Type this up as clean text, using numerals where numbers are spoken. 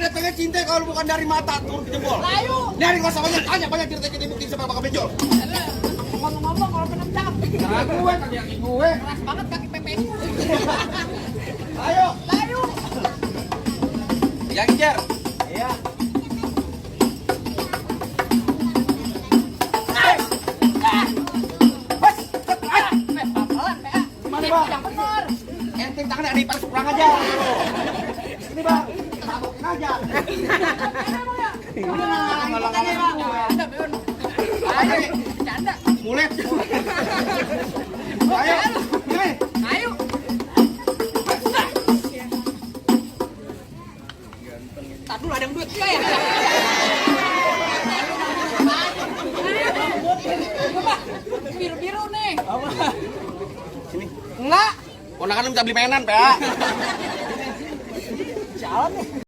datangnya cinta kalau bukan dari mata turun ke jempol. Ayo. Nyari nggak usah banyak banyak cerita kita buktiin sama bakal benjol. Ngomong-ngomong kalau penendang. Nah, gue kaki gue. Keras banget kaki pepes. Ayo. Ayo. Yang kejar. Iya. Gimana bang? Yang benar. Enteng tangannya ada ipar kurang aja. Ini bang, tabokin aja. Ada, Beon. Ayo, bercanda. Mulet. Ayo. Nih. Ayo. Tar dulu ada yang duit ya. Biru-biru nih. Apa? Sini. Enggak. Ponakan lu minta beli mainan, Pak. Jalan nih.